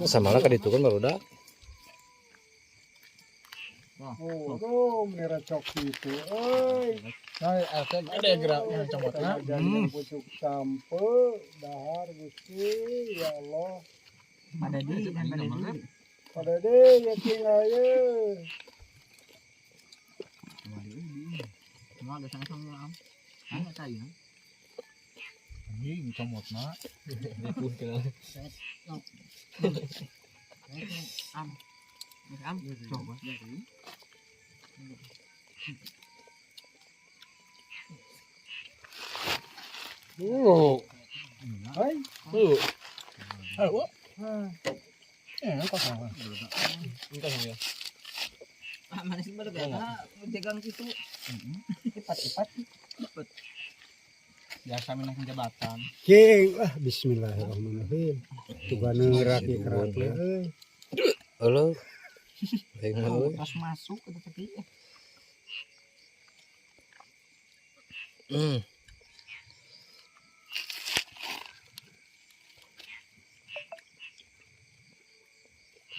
Sama lah kaditu kan barudak. Oh, tuh merah cok gitu. Euy. Nah, ada geraknya comotna. Pucuk sampe dahar Gusti ya Allah. Pada di dan pada di. Pada de ya tinggal ye. Semua ada sama-sama am. Ana tayo. Anjing comotna. Am. Am coba. Oh. Hai. Ayo. Kosong. Ini ya. Ah, mana sih baru kaya jagang itu. Cepat-cepat. Biasa minang jabatan. King, ah bismillahirrahmanirrahim. Tuh neurak ieu kerak euy. Halo. Aing mah euy. Pas masuk ke tepi.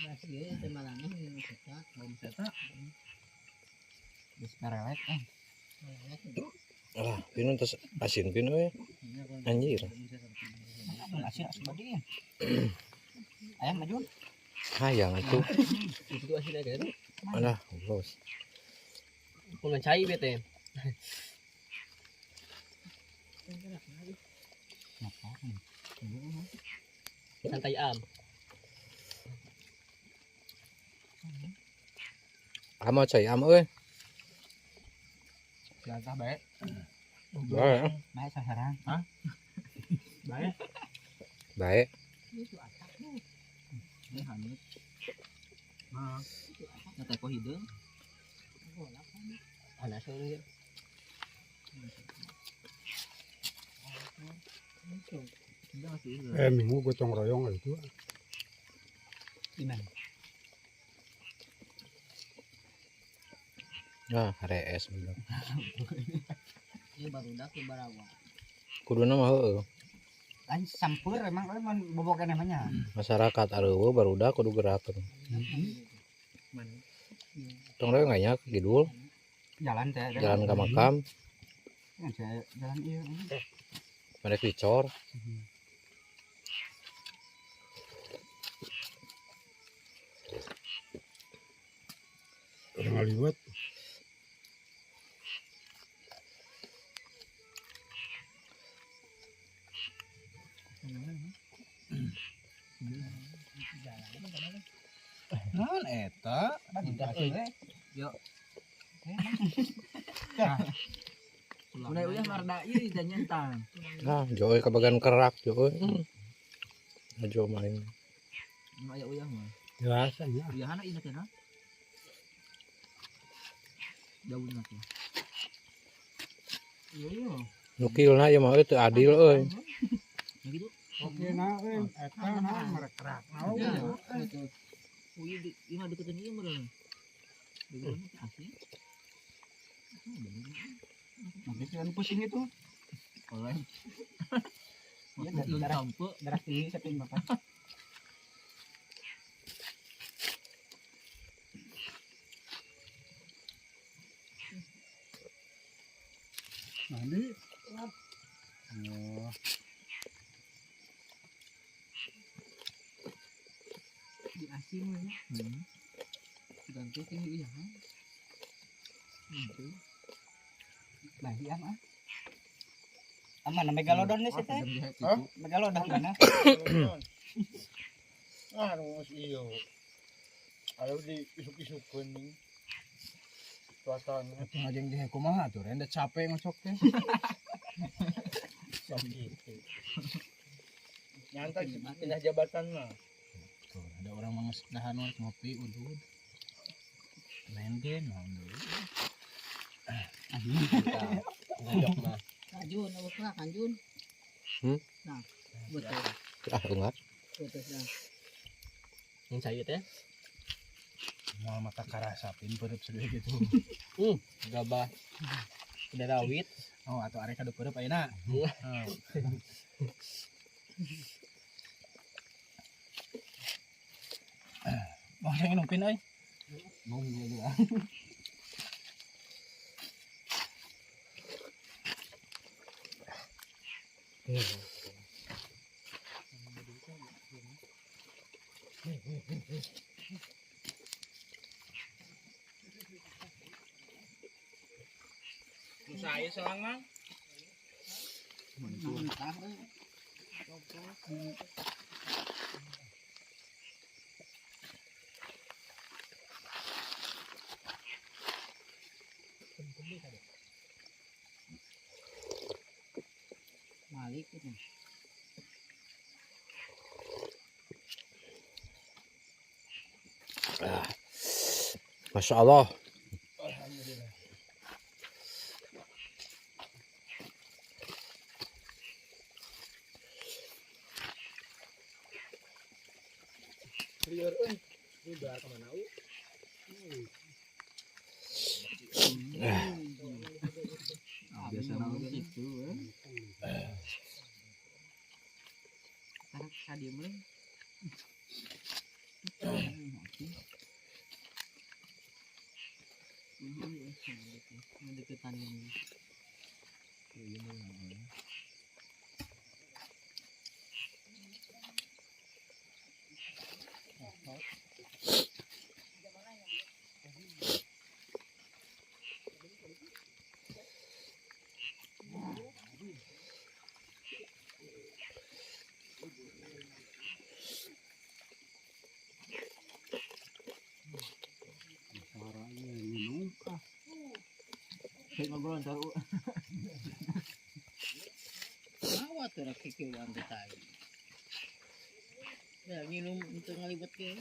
Masih ya temalangnya ini kita Belum seta. Geus merelek eh. Alah, pinun tos asin pin euy. Anjir. Asin asin badi. Ayam maju. Hayang atuh. Itu asin aja kan. Alah, bos. Kuman cai bete. Santai am. Amo cai am euy. Jatah bae. Bae. Bae sasaran. Hah? Bae. Bae. Ini hanut. Nah, teh ko hideung. Panas euy. Eh minggu gotong royong itu. Gimana? Nah, rees bener. Ieu barudak ke barawa. Kuduna mah heueuh. Lain sampeur emang euy mun bobokeun namanya. Masyarakat areueuh barudak kudu gerakeun. Tong royong nya ke kidul, Jalan teh. jalan ka makam, Jalan ieu. mereka dicor. Ngaliwet. Naon eta? Yo. Mulai uyah marda ieu dan nyentang. Nah, joy kabagan kerak joy. Ajo main. Nu aya uyah mah. Biasanya. Uyahana ieu teh na. Daunna teh. Iya iya. Nukilna ieu mah euy teu adil euy. Gitu. Oke nah euy, eta nah merekerak. Naon. Uyah di ieu mah deketan ieu meureun. Deketan teh asli. Nanti kan pusing itu. Oleh. Iya, Lu darah, sampe darah tinggi saking bapak. Nanti. Oh. di asin we. Ganti teh ieu ha. Nah, iya mah. Aman megalodon nih sih teh. Hah? Megalodon mana? Ah, nunggu iyo. Ayo di isuk-isukeun nih. Suasana. Atuh ngajeng di kumaha tuh, renda capek ngocok teh. Sok gitu. Nyantai pindah jabatan mah. Tuh, ada orang mau dahan ngopi udud. Main game naon deui. Ngajok mah. Kajun, apa kena kanjun? Nah, betul. Ah, enggak. Betul ya. Yang cai teh. Moal mata karasapin perut sedih gitu. Gabah. Udah rawit. Oh, atau arek kadu peureub ayeuna. Oh. Mau yang nginupin euy. Mau dia. Saya selang mang. Malik itu. Masya Allah. Alhamdulillah. Lieur euy. Udah kemana u? Biasa itu eh. Tarik kadiem leh. Deketan ini. Caranya minum ah. Kayak ngobrol ntar. Mawa tuh rakikiwan kita. Ya nginum untuk ngalibet ke.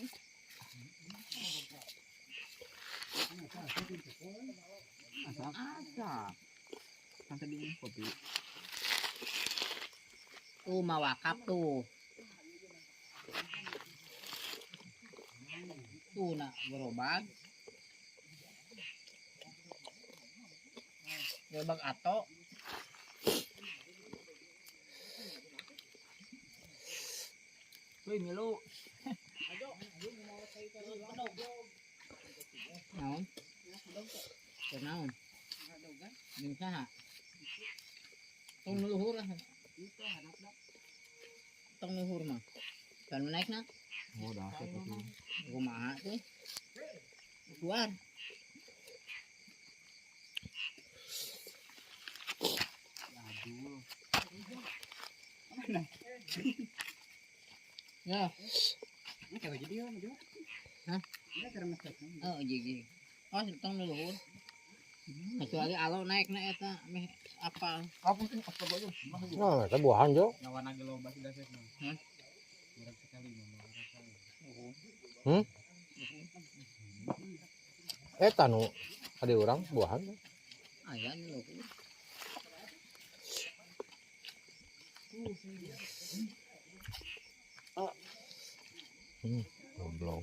Asa. Kan tadi minum kopi. Tuh mawakap tuh. Tuh nak gerobak. Gerobak ato. Wih, milu. Naon? Naon? Jeung saha? Tong luhur lah. Tong luhur mah. Dan naikna. Oh, dah Kumaha teh? Keluar. Aduh. Ya. Ini kayak jadi ya, maju. Hah? Ini karena masak. Oh, iya. Oh, tong luhur. Kecuali alo naik na eta meh apa? Apa sih? Astagfirullah. Nah, eta buahan jo. Nyawana ge loba sudah sih. Hah? Murah sekali mah. Hmm? Eta nu ade urang buahan. Aya nu luhur. Goblok.